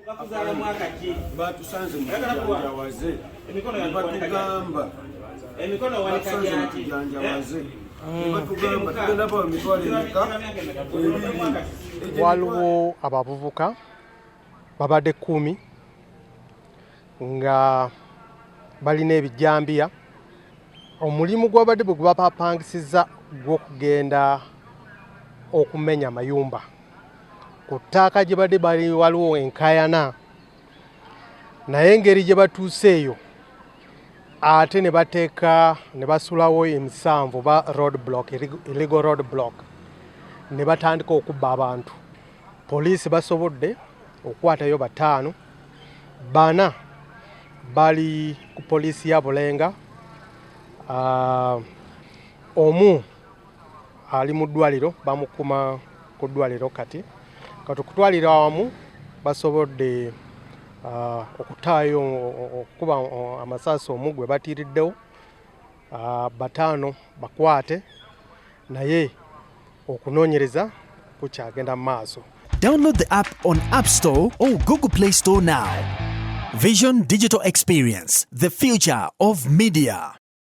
Bakuzaala mwaka ki? Batusanze mu kijanjawaze nebatugamba Emikono wanika batusanze mu gyaki? kijanjawaze nebatugamba tugenda bawa 20,000. Waliwo abavubuka babadde 10 nga balina ebijambiya. Omulimu gwabadde bwe gubapapangisiza gw'okugenda okumenya amayumba ku ttaaka gye badde bali. Waliwo enkayana, naye engeri gye batuuse eyo ate ne bateeka ne basulawo emisanvu ba road block, illegal road block, ne batandika okubba abantu. Poliisi basobodde okukwatayo bataano, bana bali ku poliisi ya Bulenga, omu ali mu ddwaliro, bamukuma ku ddwaliro. Kati kati okutwalira awamu basobodde okutaayo okukuba amasasi omu gwe batiiriddewo, bataano bakwate, naye okunoonyereza kukyagenda mu maaso. Download the app on App Store or Google Play Store now. Vision Digital Experience, the future of media.